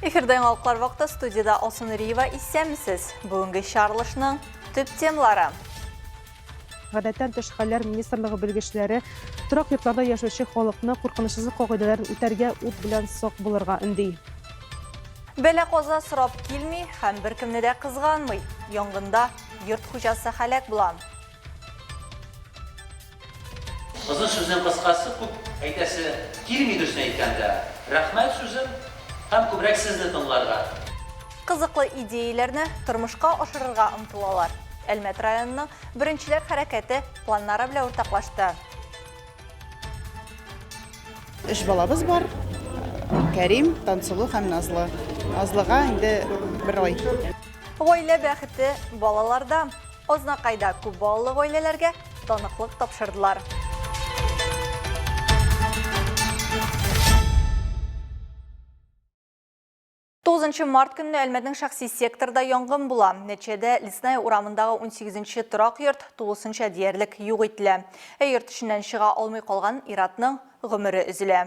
Эфирда яңалыклар вакыты студияда Алсу Нуриева исәнмесез. Бүгенге чарлышның төп темалары. Гадәттән тыш хәлләр министрлыгы белгечләре торак йортларда яшәүче халыкны куркынычсызлык кагыйдәләрен үтәргә, ут белән сак булырга өнди. Бәла-каза сорап килми һәм беркемне дә кызганмый. Янгында йорт хуҗасы һәлак була. Озын сүзнең кыскасы, күп әйтәсе килми, дөресен әйткәндә. Рәхмәт сүзем һәм күбрәк сезне тыңларга. Кызыклы идеяләрне тормышка ашырырга омтылалар. Әлмәт районының Беренчеләр хәрәкәте планнары белән уртаклашты. Өч балабыз бар. Кәрим, Тансылу һәм Назлы. Назлыга инде бер ай. Гаилә бәхете балаларда. Азнакайда күп балалы гаиләләргә таныклык тапшырдылар. Тугызынчы март көнне Әлмәтнең шәхси секторда янгын була. Нәтиҗәдә Лесная урамындагы унсигезенче торак йорт тулысынча диярлек юк ителә. Ә йорт эченнән чыга алмый калган ир-атның гомере өзелә.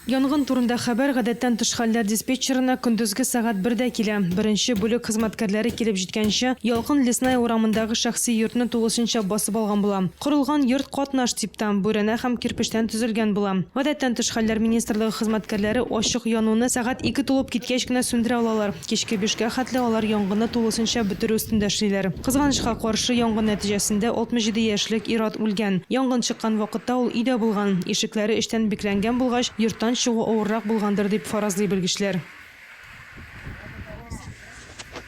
Янгын турында хәбәр гадәттән тыш хәлләр диспетчерына көндезге сәгать бердә килә. Беренче бүлек хезмәткәрләре килеп җиткәнче, ялкын Лесная урамындагы шәхси йортны тулысынча басып алган була. Корылган йорт катнаш типта, бүрәнә һәм кирпечтән төзелгән була. Гадәттән тыш хәлләр министрлыгы хезмәткәрләре ачык януны сәгать ике тулып киткәч кенә сүндерә алалар. Кичке бишкә хәтле алар янгынны тулысынча бетерү өстендә эшлиләр. Кызганычка каршы, янгын нәтиҗәсендә 67 яшьлек ир-ат үлгән. Янгын чыккан вакытта ул өйдә булган. Ишекләре эчтән бикләнгән булгач, йорттан чыгу авыррак булгандыр, дип фаразлый белгечләр.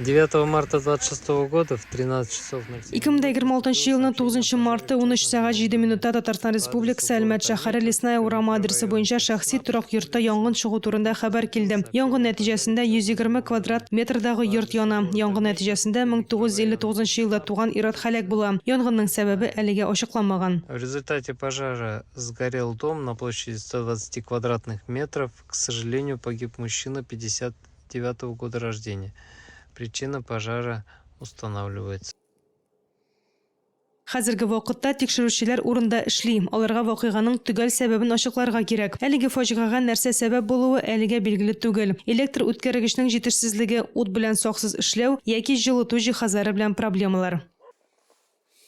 Девятого марта 26 года в 13 часов 2026 елның тугызынчы марты 13 сәгать 7 минутта Татарстан Республикасы Әлмәт шәһәре Лесная урамы адресы буенча шәхси торак йортта янгын чыгу турында хәбәр килде. Янгын нәтиҗәсендә 120 квадрат метрдагы йорт яна. Янгын нәтиҗәсендә 1959 елда туган ир-ат һәлак була. Янгынның сәбәбе әлегә ачыкланмаган. В результате пожара сгорел дом на площади 120 квадратных метров. К сожалению, погиб мужчина 59 года рождения. Причина пожара устанавливается. Хәзерге вакытта тикшерүчеләр урында эшли. Аларга вакыйганың төгәл сәбәбен ачыкларга кирәк. Әлеге фаҗигагә нәрсә сәбәп булуы әлегә билгеле түгел. Электр үткәргечнең җитешсезлеге, ут белән саксыз эшләү яки җылыту җиһазлары белән проблемалар.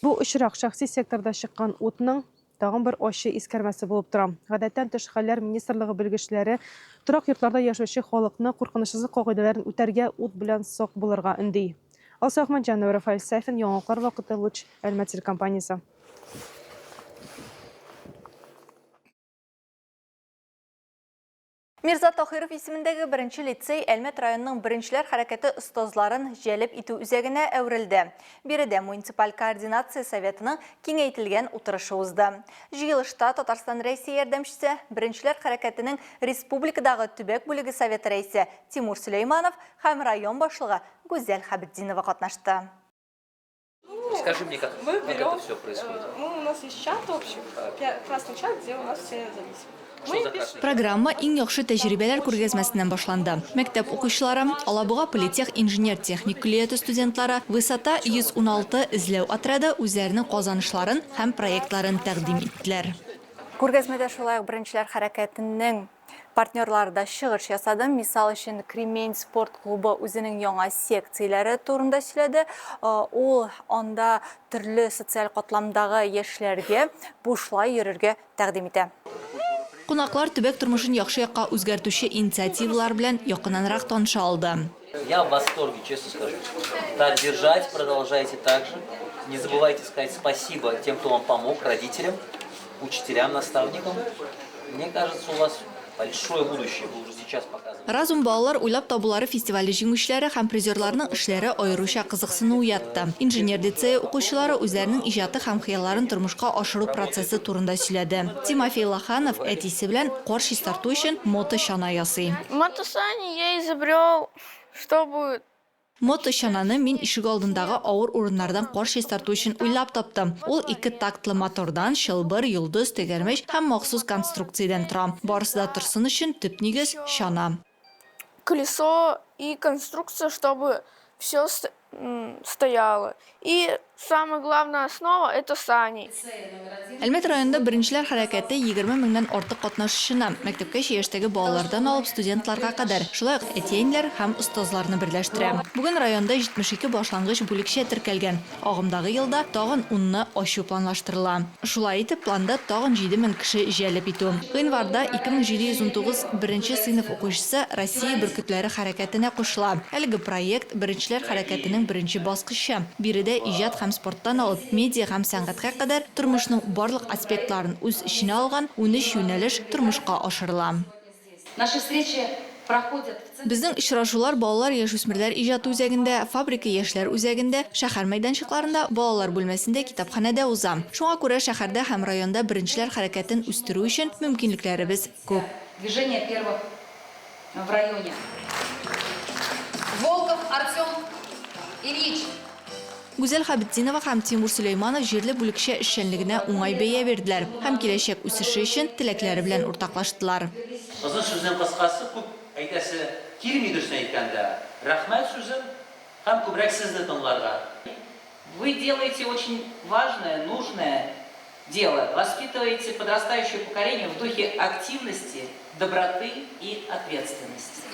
Бу очрак шәхси секторда чыккан утның тагын бер ачы искәрмәсе булып тора. Гадәттән тыш хәлләр министрлыгы белгечләре торак йортларда яшәүче халыкны куркынычсызлык кагыйдәләрен үтәргә, ут белән сак булырга өнди. Алсу Әхмәтҗанова, Рафаэль Сафин, Яңалыклар вакыты, Луч, Әлмәт телекомпаниясе. Мирза Таһиров исемендәге беренче лицей Әлмәт районының Беренчеләр хәрәкәте остазларын җәлеп итү үзәгенә әверелде. Биредә муниципаль координация советының киңәйтелгән утырышы узды. Җыелышта Татарстан Рәисе ярдәмчесе, Беренчеләр хәрәкәтенең республикадагы төбәк бүлеге советы рәисе Тимур Сөләйманов һәм район башлыгы Гүзәл Хәбетдинова катнашты. Расскажи мне, как, Мы как берем, это все происходит. Ну, у нас есть чат общий, красный чат, где у нас все зависимы. Что за красный? Программа иң яхшы тәҗрибәләр күргәзмәсеннән башланды. Мәктәп укучылары, Алабуга политех инженер-техник көллияте студентлары, Высота 116 эзләү отряды үзләренең казанышларын һәм проектларын тәкъдим иттеләр. Күргәзмәдә шулай ук Беренчеләр хәрәкәтенең Партнерлары да чыгыш ясады. Мисал өчен, Кремень спорт клубы үзенең яңа секцияләре турында сөйләде. Ул анда төрле социаль катламдагы яшьләргә бушлай йөрергә тәкъдим итә. Кунаклар төбәк тормышын яхшы якка үзгәртүче инициативалар белән якыннанрак таныша алды. Я в восторге, честно скажу. Так держать, продолжайте так же. Не забывайте сказать спасибо тем, кто вам помог, родителям, учителям, наставникам. Мне кажется, у вас большое будущее, вы уже сейчас показываете. Разум балалар уйлап табулары фестивале җиңүчеләре һәм призерларның эшләре аеруча кызыксыну уятты. Инженер лицее укучылары үзләренең иҗаты һәм хыялларын тормышка ашыру процессы турында сөйләде. Тимофей Лоханов әтисе белән кар чистарту өчен моточана ясый. Мотосани я изобрел, чтобы Моточананы мин ишегалдындагы авыр урыннардан кар чистарту өчен уйлап таптым. Ул ике тактлы мотордан, чылбыр, йолдыз, тәгәрмәч һәм махсус конструкциядән тора. Барысы да торсын өчен төп нигез, чана. Колесо и конструкция, чтобы все стояло. И. Самая главная основа это сани. Әлмәт районында Беренчеләр хәрәкәте 20 меңнән артык катнашучыны, мәктәпкәчә яшьтәге балалардан алып студентларга кадәр, шулай ук әти-әниләр һәм остазларны берләштерә. Бүген районда 72 башлангыч бүлекчә теркәлгән. Агымдагы елда тагын унны ачу планлаштырыла. Шулай итеп, планда тагын 7000 кеше җәлеп итү. Гыйнварда 2719 беренче сыйныф укучысы Россия бөркетләре хәрәкәтенә кушыла. Әлеге проект, Беренчеләр хәрәкәтенең беренче баскычы. Биредә иҗат һәм спорттан алып, медиа һәм сәнгатькә кадәр тормышның барлык аспектларын үз эченә алган 13 юнәлеш тормышка ашырыла. Наши встречи проходят в центре. Безнең очрашулар балалар-яшүсмерләр иҗаты үзәгендә, Фабрика яшьләр үзәгендә, шәһәр мәйданчыкларында, балалар бүлмәсендә, китапханәдә уза. Шуңа күрә шәһәрдә һәм районда беренчеләр хәрәкәтен үстерү өчен мөмкинлекләребез күп. Движение первых в районе. Волков Артем Ильич. Гүзәл Хабетдинова һәм Тимур Сөләйманов җирле бүлекчә эшчәнлегенә уңай бәя бирделәр һәм киләчәк үсеше өчен теләкләре белән уртаклаштылар. Озын сүзнең кыскасы, күп әйтәсе килми дөресен әйткәндә. Рәхмәт сүзем һәм күбрәк сезне тыңларга. Вы делаете очень важное, нужное дело, воспитываете подрастающее поколение в духе активности, доброты и ответственности.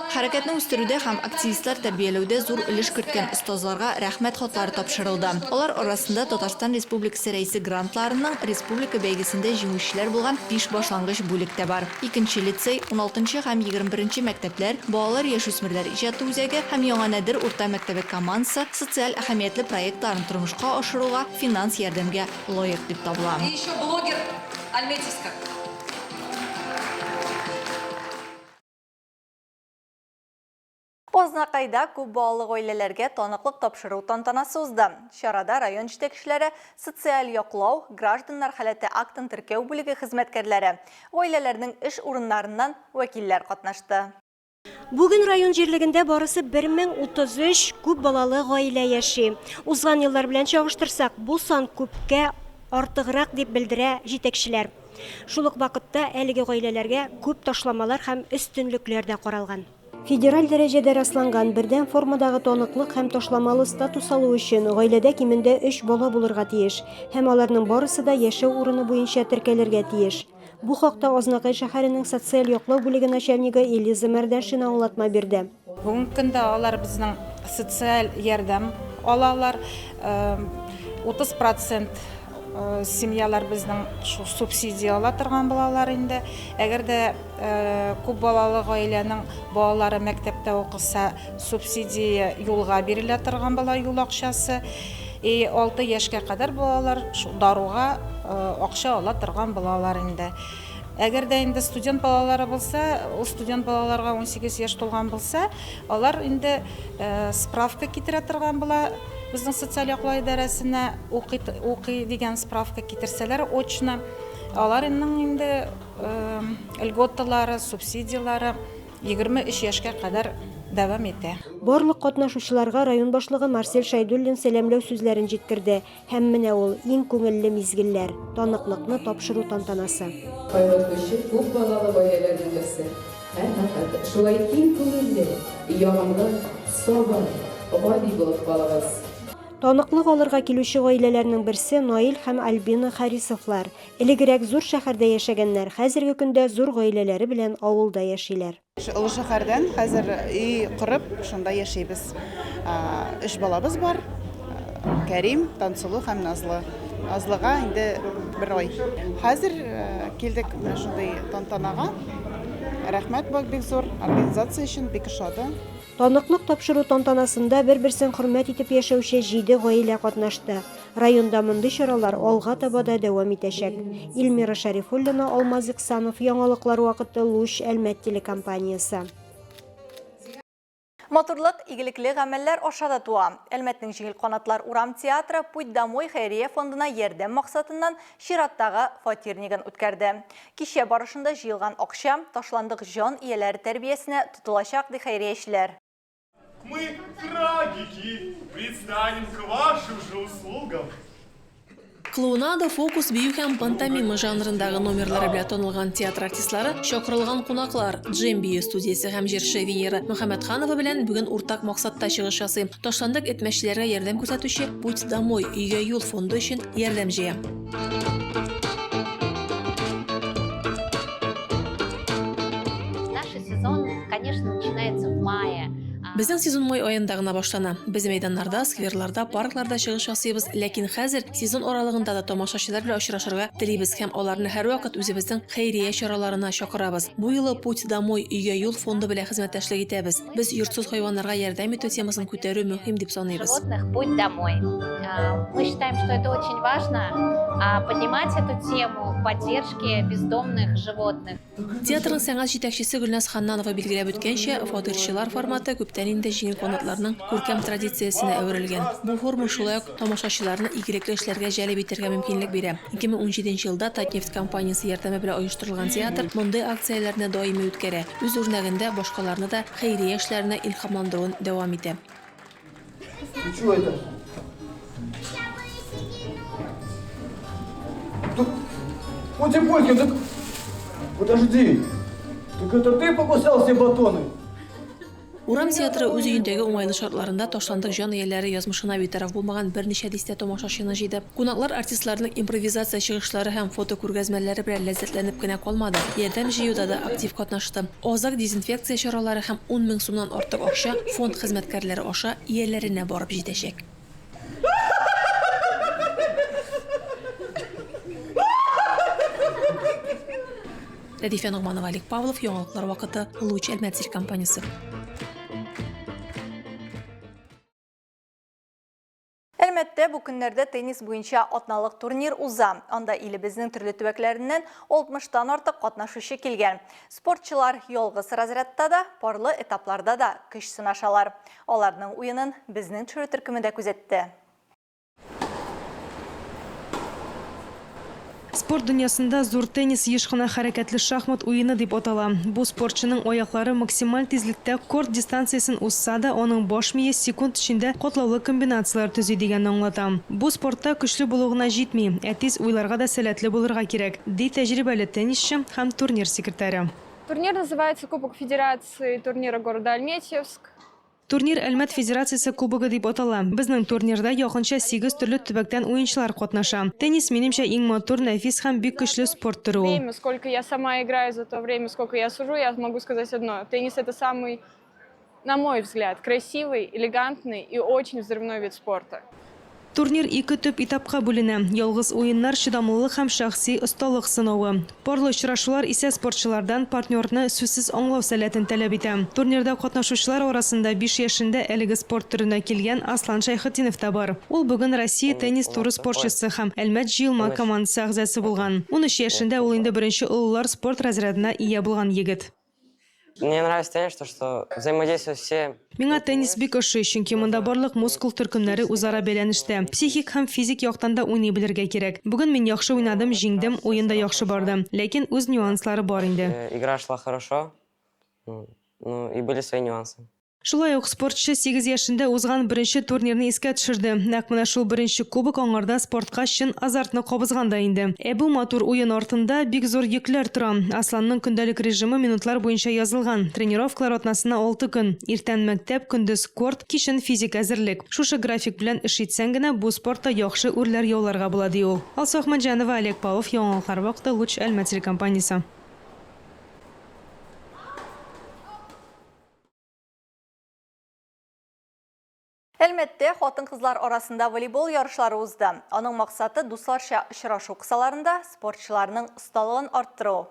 Хәрәкәтне үстерүдә һәм активистлар тәрбияләүдә зур өлеш керткән остазларга Рәхмәт хатлары тапшырылды. Алар арасында Татарстан Республикасы Рәисе грантларының республика бәйгесендә җиңүчеләр булган биш башлангыч бүлек тә бар. Икенче лицей, уналтынчы һәм 21 нче мәктәпләр, балалар-яшүсмерләр иҗаты үзәге һәм Яңа Нәдер урта мәктәбе командасы социаль әһәмиятле проектларын тормышка ашыруга финанс ярдәмгә лаек дип табыла. И еще блогер Альметьевска. Азнакайда күп балалы гаиләләргә таныклык тапшыру тантанасы узды. Чарада район җитәкчеләре, социаль яклау, гражданнар халәте актын теркәү бүлеге хезмәткәрләре, гаиләләрнең эш урыннарыннан вәкилләр катнашты. Бүген район җирлегендә барысы 1033 күп балалы гаилә яши. Узган еллар белән чагыштырсак, бу сан күпкә артыграк, дип белдерә җитәкчеләр. Шул ук вакытта әлеге гаиләләргә күп ташламалар һәм өстенлекләр дә каралган. Федераль дәрәҗәдә расланган бердәм формадагы таныклык һәм ташламалы статус алу өчен гаиләдә кимендә өч бала булырга тиеш һәм аларның барысы да яшәү урыны буенча теркәлергә тиеш. Бу хакта Азнакай шәһәренең социаль яклау бүлеге начальнигы Элиза Мәрдәншина аңлатма бирде. Бүгенге көндә алар безнең социаль ярдәм алалар. 30 процент семьялар безнең шул субсидия ала торган булалар инде. Әгәр дә Күп балалы гаиләнең балалары мәктәптә укыса, субсидия юлга бирелә торган була, юл акчасы. И 6 яшькә кадәр балалар шул даруга акча ала торган булалар инде. Әгәр дә инде студент балалары булса, ул студент балаларга 18 яшь тулган булса, алар инде справка китерә торган була безнең социаль яклау идарәсенә, укый, укый дигән справка китерсәләр очно, аларның инде Льготалары, субсидияләре 23 яшькә кадәр дәвам итә. Барлык катнашучыларга район башлыгы Марсель Шәйдуллин сәламләү сүзләрен җиткерде. Һәм менә ул, иң күңелле мизгелләр, таныклыкны тапшыру тантанасы. Кайгыртучы күп балалы гаиләләрнең берсе. Һәрвакыт шулай киң күңелле, ягымлы, сабыр, гади булып калыгыз. Таныклык алырга килүче гаиләләрнең берсе, Наил һәм Альбина Харисовлар. Элегрәк зур шәһәрдә яшәгәннәр, хәзерге көндә зур гаиләләре белән авылда яшиләр. Олы шәһәрдән хәзер өй корып, шунда яшибез. Өч балабыз бар, Кәрим, Тансылу һәм Назлы. Назлыга инде бер ай. Хәзер килдек менә шундый тантанага. Рәхмәт бик зур организация өчен, бик ошады. Таныклык тапшыру тантанасында бер-берсен хөрмәт итеп яшәүче җиде гаилә катнашты. Районда мондый чаралар алга таба да дәвам итәчәк. Илмира Шәрифуллина, Алмаз Иксанов, Яңалыклар вакыты, Луч, Әлмәт телекомпаниясе. Матурлык игелекле гамәлләр аша да туа. Әлмәтнең Җиңел канатлар урам театры Путь домой хәйрия фондына ярдәм максатыннан чираттагы фатирнигын үткәрде. Кичә барышында җыелган акча ташландык җан ияләре тәрбиясенә тотылачак, ди хәйриячеләр. Мы, трагики, предстанем к вашим же услугам. Клоунада, фокус, бию һәм пантомима жанрындагы номерлары белән танылган театр артистлары чакырылган кунаклар, Джем бию студиясе һәм җырчы Венера Мөхәммәтханова белән бүген уртак максатта чыгыш ясый. Ташландык эт-мәчеләргә ярдәм күрсәтүче Путь домой, өйгә юл фонды өчен ярдәм җыя. Наш сезон, конечно, начинается в мае. Безнең сезон май аенда гына башлана. Без мәйданнарда, скверларда, паркларда чыгыш ясыйбыз, ләкин хәзер сезон аралыгында да тамашачылар белән очрашырга телибез һәм аларны һәрвакыт үзебезнең хәйрия чараларына чакырабыз. Бу юлы Путь домой, өйгә юл фонды белән хезмәттәшлек итәбез. Без йортсыз хайваннарга ярдәм итү темасын күтәрү мөһим дип саныйбыз. Животных путь домой. Мы считаем, что это очень важно, поднимать эту тему поддержки бездомных животных. Театрның сәнгать җитәкчесе Гөлназ Ханнанова билгеләп үткәнчә, фатирчылар форматы күптән инде җиңел канатларның күркәм традициясенә әверелгән. Бу форма шулай ук тамашачыларны игелекле эшләргә җәлеп итәргә мөмкинлек бирә. 2017 елда Татнефть компаниясе ярдәме белән оештырылган театр мондый акцияләрне даими үткәрә, үз үрнәгендә башкаларны да хәйрия эшләренә илһамландыруын дәвам итә. Ты чего это? Пути-пульки, так... Подожди, так это ты покусал все батоны? Урам театры үз өендәге уңайлы шартларында ташландык җан ияләре язмышына битараф булмаган берничә дистә тамашачыны җыйды. Кунаклар артистларның импровизация чыгышлары һәм фотокүргәзмәләре белән ләззәтләнеп кенә калмады, ярдәм җыюда да актив катнашты. Азак дезинфекция чаралары һәм 10 мең сумнан артык акча фонд хезмәткәрләре аша ияләренә барып җитәчәк. Рәдифә Ногманова, Олег Павлов, Яңалыклар вакыты, Луч Әлмәт телекомпаниясе. Әлмәттә бу көннәрдә теннис буенча атналык турнир уза. Анда илебезнең төрле төбәкләреннән 60 тан артык катнашучы килгән. Спортчылар ялгыз разрядта да, парлы этапларда да көч сынашалар. Аларның уенын безнең төшерү төркеме дә күзәтте. Спорт дөньясында зур теннис еш кына хәрәкәтле шахмат уены дип атала. Бу спортчының аяклары максималь тизлектә корт дистанциясен узса да, аның баш мие секунд эчендә катлаулы комбинацияләр төзи дигәнне аңлата. Бу спортта көчле булу гына җитми, ә тиз уйларга да сәләтле булырга кирәк, ди тәҗрибәле теннисчы һәм турнир секретаре. Турнир называется Кубок Федерации турнира города Альметьевск. Турнир Әлмәт Федерациясе Кубогы дип атала. Безнең турнирда якынча сигез төрле төбәктән уенчылар катнаша. Теннис, минемчә, иң матур, нәфис һәм бик көчле спорт төре ул. Время, сколько я сама играю, за то время, сколько я сужу, я могу сказать одно. Теннис это самый, на мой взгляд, красивый, элегантный и очень взрывной вид спорта. Турнир ике төп этапка бүленә, ялгыз уеннар, чыдамлылык һәм шәхси осталык сынавы. Парлы очрашулар исә спортчылардан партнерны сүзсез аңлау сәләтен таләп итә. Турнирда катнашучылар арасында биш яшендә әлеге спорт төренә килгән Аслан Шәйхетдинов та бар. Ул бүген Россия теннис туры спортчысы һәм Әлмәт җыелма командасы әгъзасы булган. 13 яшендә ул инде беренче олылар спорт разрядына ия булган егет. Мне нравится теннис, то что взаимодействуют все. Миңа теннис бик ошый, чөнки монда барлык мускул төркемнәре үзара бәйләнештә. Психик һәм физик яктан да уйный белергә кирәк. Бүген мин яхшы уйнадым, җиңдем, уен да яхшы барды. Ләкин үз нюанслары бар инде. Игра шла хорошо, ну и были свои нюансы. Шулай ук спортчы сигез яшендә узган беренче турнирны искә төшерде. Нәкъ менә шул беренче кубок аңарда спортка чын азартны кабызган да инде. Ә бу матур уен артында бик зур йөкләр тора. Асланның көндәлек режимы минутлар буенча язылган. Тренировкалар атнасына алты көн. Иртән мәктәп, көндез корт, кичен физик әзерлек. Шушы график белән эш итсәң генә бу спортта яхшы үрләр яуларга була, ди ул. Алсу Әхмәтҗанова, Олег Павлов, Яңалыклар вакыты, Луч Әлмәт телекомпаниясе. Әлмәттә хатын-кызлар арасында волейбол ярышлары узды. Аның максаты дусларча очрашу кысаларында спортчыларның осталыгын арттыру.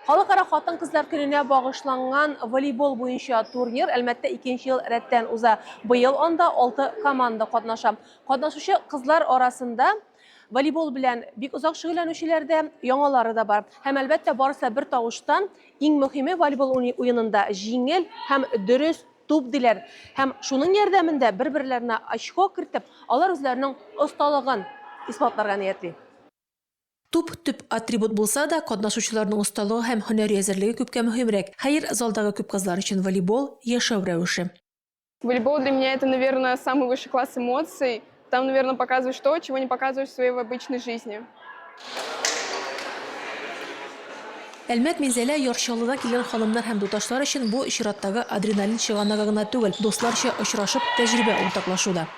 Халыкара хатын-кызлар көненә багышланган волейбол буенча турнир Әлмәттә икенче ел рәттән уза. Быел анда алты команда катнаша. Катнашучы кызлар арасында волейбол белән бик озак шөгыльләнүчеләр дә, яңалары да бар. Һәм, әлбәттә, барысы да бер тавыштан, иң мөһиме волейбол уенында җиңел һәм дөрес туп диләр. Һәм шуның ярдәмендә бер-берләренә очко кертеп, алар үзләренең осталыгын исбатларга ниятли. Туп төп атрибут булса да, катнашучыларның осталыгы һәм һөнәри әзерлеге күпкә мөһимрәк. Хәер, залдагы күп кызлар өчен волейбол, яшәү рәвеше. Волейбол для меня это, наверное, самый высший класс эмоций. Там, наверное, показываешь то, чего не показываешь в своей обычной жизни. Әлмәт, Минзәлә, Яр Чаллыдан килгән ханымнар һәм туташлар өчен бу чираттагы адреналин чыганагы гына түгел, дусларча очрашып, тәҗрибә уртаклашу да.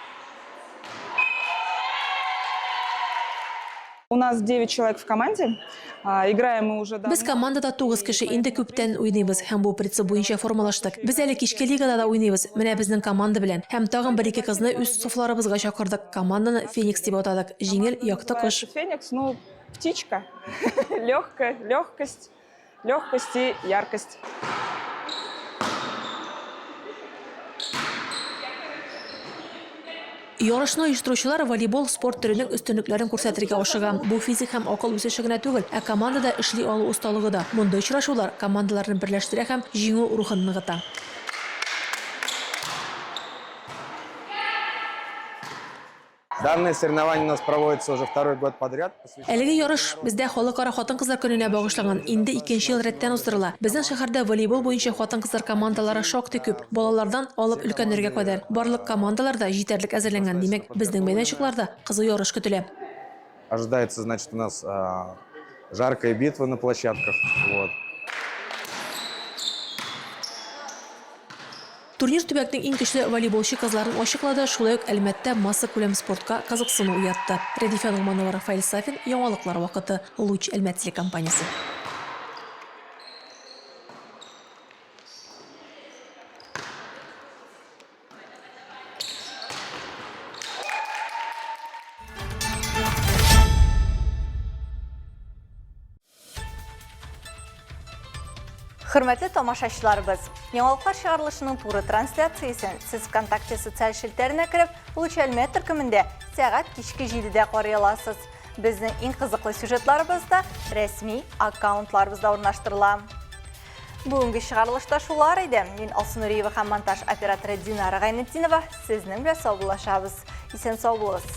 У нас 9 человек в команде. Играем мы уже давно. Без командада тугыз кеше, инде күптән уйныйбыз һәм бу принцип буенча формалаштык. Без әле кичке лигада да уйныйбыз, менә безнең команда белән. Һәм тагын бер-ике кызны үз сафларыбызга чакырдык. Команданы Феникс дип атадык. Җиңел, якты кош. Феникс, ну, птичка. Легкая, легкость, легкость и яркость. Ярышны оештыручылар волейбол спорт төренең өстенлекләрен күрсәтергә ашыга. Бу физик һәм акыл үсеше генә түгел, ә командада эшли алу осталыгы да. Мондый очрашулар командаларны берләштерә һәм җиңү рухын ныгыта. Данное соревнование у нас проводится уже второй год подряд. Әлеге ярыш бездә Халыкара хатын-кызлар көненә багышланган, инде икенче ел рәттән уздырыла. Безнең шәһәрдә волейбол буенча хатын-кызлар командалары шактый күп, балалардан алып өлкәннәргә кадәр. Барлык командалар да җитәрлек әзерләнгән, димәк, безнең мәйданчыкларда кызу ярыш көтелә. Ожидается, значит, у нас жаркая битва на площадках. Вот. Турнир төбәкнең иң көчле волейболчы кызларын ачыклады, шулай ук Әлмәттә массакүләм спортка кызыксыну уятты. Рәдифә Ногманова, Рафаэль Сафин, Яңалыклар вакыты, Луч Әлмәт телекомпаниясе. Хөрмәтле тамашачыларыбыз, яңалыклар чыгарылышының туры трансляциясен сез ВКонтакте социаль челтәренә кереп, Луч Әлмәт төркемендә сәгать кичке 7-дә карый аласыз. Безнең иң кызыклы сюжетларыбыз да рәсми аккаунтларыбызда урнаштырыла. Бүгенге чыгарылышта шулар иде. Мин Алсу Нуриева һәм монтаж операторы Динара Гайнетдинова сезнең белән саубуллашабыз. Исән сау булыгыз.